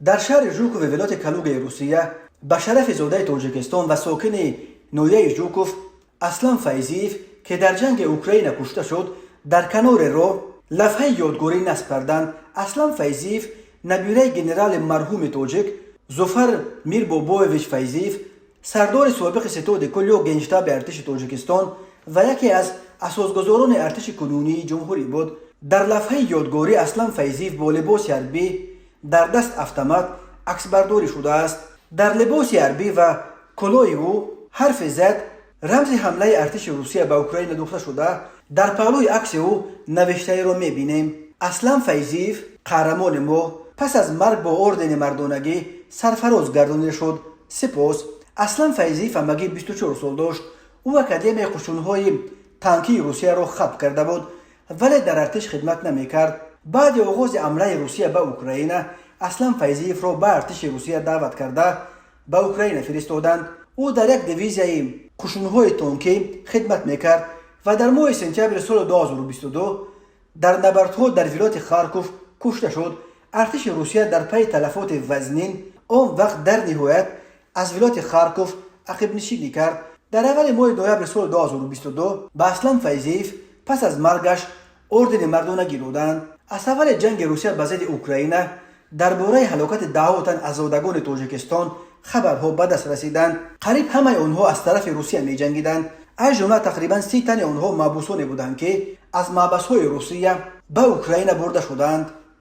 Дар шаҳри Жукови вилояти Калугаи Русия ба шарафи зодаи Тоҷикистон ва сокини ноҳияи Жуков Аслам Файзиев, ки дар ҷанги Украина кушта шуд, дар канори роҳ лавҳаи ёдгорӣ насб карданд. Аслам Файзиев набираи генерали марҳуми тоҷик Зуфар Мирбобоевич Файзиев, сардори собиқи ситоди кул ё генштаби артиши Тоҷикистон ва яке аз асосгузорони артиши кунунии ҷумҳурӣ буд. Дар лавҳаи ёдгорӣ Аслам Файзиев бо либоси ҳарбӣ, дар даст автомат аксбардорӣ шудааст. Дар либоси ҳарбӣ ва кулоҳи ӯ ҳарфи Z, рамзи ҳамлаи артиши Русия ба Украина, духта шуда, дар паҳлӯи акси ӯ навиштаеро мебинем: «Аслам Файзиев, қаҳрамони мо, пас аз марг бо ордени мардонагӣ сарфароз гардонида шуд. Сипос». Аслам Файзиев ҳамагӣ 24 сол дошт. Ӯ Академияи қушунҳои танкии Русияро хатм карда буд, вале дар артиш хидмат намекард. Баъди оғози ҳамлаи Русия ба Украина Аслам Файзиевро ба артиши Русия даъват карда, ба Украина фиристоданд. Ӯ дар як дивизияи қушунҳои тонкӣ хидмат мекард ва дар моҳи сентябри соли 2022 дар набардҳо дар вилояти Харков кушта шуд. Артиши Русия дар пайи талафоти вазнин он вақт дар ниҳоят аз вилояти Харков ақибнишинӣ кард. Дар аввали моҳи ноябри соли 2022 ба Аслам Файзиев пас аз маргаш ордени мардонагӣ доданд. Аз аввали ҷанги Русия ба зидди Украина дар бораи ҳалокати даҳҳо тан аз зодагони Тоҷикистон хабарҳо ба даст расиданд. Қариб ҳамаи онҳо аз тарафи Русия меҷангиданд. Аз ҷумла тақрибан 30 тани онҳо маҳбусоне буданд, ки аз маҳбасҳои Русия ба Украина бурда шуданд.